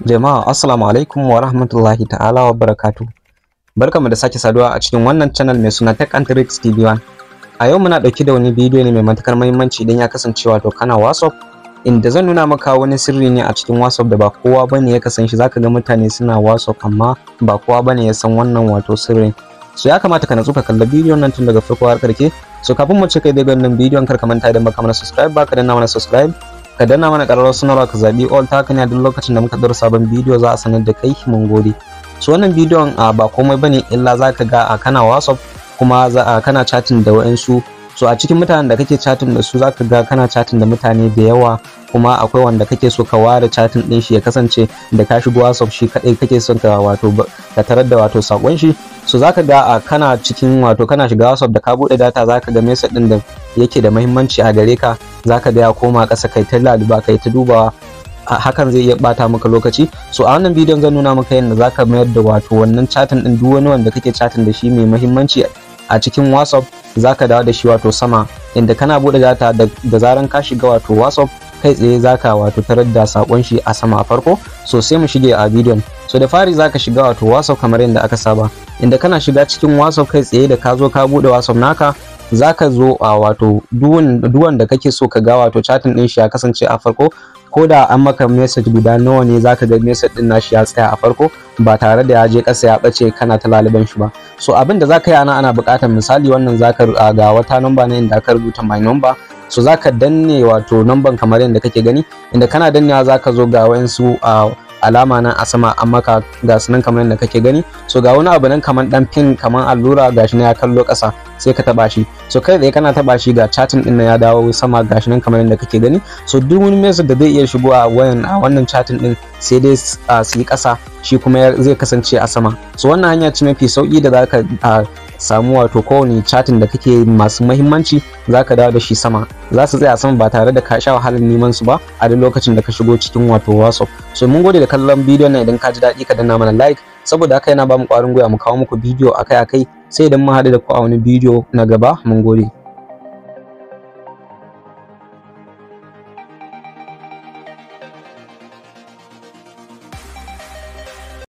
Jama'a, assalamu alaikum wa rahmatullahi ta'ala wa barakatuh. Barkamu da sake saduwa a cikin wannan channel mai suna Tech and Tricks TV1. A yau muna ɗauke da wani bidiyo ne mai matukar muhimmanci idan ya kasance wato kana WhatsApp, inda zan nuna maka wani sirri ne a cikin WhatsApp da ba kowa bane ya kasan shi. Zaka ga mutane suna WhatsApp amma ba kowa bane ya san wannan wato sirrin. So ya kamata ka natsu ka kalla bidiyon nan tun daga farko har ƙarshe. So kafin mu ci kai daga wannan bidiyon, kar ka manta idan baka mana subscribe ba, ka danna mana subscribe, ka danna mana ƙararrawar sanarwa, ka zaɓi all. Ta haka ne a duk lokacin da muka ɗora sabon bidiyo za a sanar da kai. Mun gode. So wannan bidiyon ba komai bane illa zaka ga a kana WhatsApp kuma za a kana chatting da wayansu. So a cikin mutanen da kake chatting da su, zaka ga kana chatting da mutane da yawa, kuma akwai wanda kake so ka ware chatting din shi, ya kasance da ka shigo WhatsApp shi kadai kake son ka wato ka tarar da wato sakon shi. So zaka ga a kana cikin wato kana shiga WhatsApp, da ka bude data, zaka ga message din da yake da muhimmanci a gare ka, zaka ga ya koma ƙasa. Kai ta laluba, kai ta dubawa, hakan zai iya bata maka lokaci. So a wannan bidiyon zan nuna maka yadda zaka mayar da wato wannan chatting din, duk wani wanda kake chatting da shi mai muhimmanci a cikin WhatsApp, zaka dawo da shi wato sama, inda kana bude data, da zaran ka shiga wato WhatsApp, kai tsaye zaka wato tarar da sakon shi a sama a farko. So sai mu shige a bidiyon. So da fari zaka shiga wato WhatsApp kamar yadda aka saba, inda kana shiga cikin WhatsApp, kai tsaye da ka zo ka bude WhatsApp naka, zaka zo a wato duk wanda kake so ka ga wato chatting din shi ya kasance a farko. Ko da an maka message guda nawa ne, zaka ga message din nashi ya tsaya a farko ba tare da ya je ƙasa ya bace kana ta laliban shi ba. So abin da zaka yi ana buƙatar, misali, wannan zaka ga wata number ne inda aka rubuta "my number". So zaka danne wato number kamar yadda kake gani, inda kana dannewa zaka zo ga wayansu alama nan a sama an maka, ga su nan kamar yadda kake gani. So ga wani abu nan kamar dan pin, kamar allura, gashi nan ya kallo ƙasa, sai ka taba shi. So kai tsaye kana taba shi, ga chatting din nan ya dawo sama, gashi nan kamar yadda kake gani. So duk wani message da zai iya shigo a wayan a wannan chatting din, sai dai su yi ƙasa, shi kuma zai kasance a sama. So wannan hanya ce mafi sauki da zaka samu wato kowane chatting da kake masu mahimmanci, zaka dawo da shi sama, za su tsaya sama ba tare da ka sha wahalar neman su ba a duk lokacin da ka shigo cikin wato WhatsApp. So mun gode da kallon bidiyon nan. Idan ka ji daɗi, ka danna mana like, saboda haka yana ba mu ƙwarin gwiwa mu kawo muku bidiyo akai-akai. Sai idan mun haɗu da ku a wani bidiyo na gaba. Mun gode.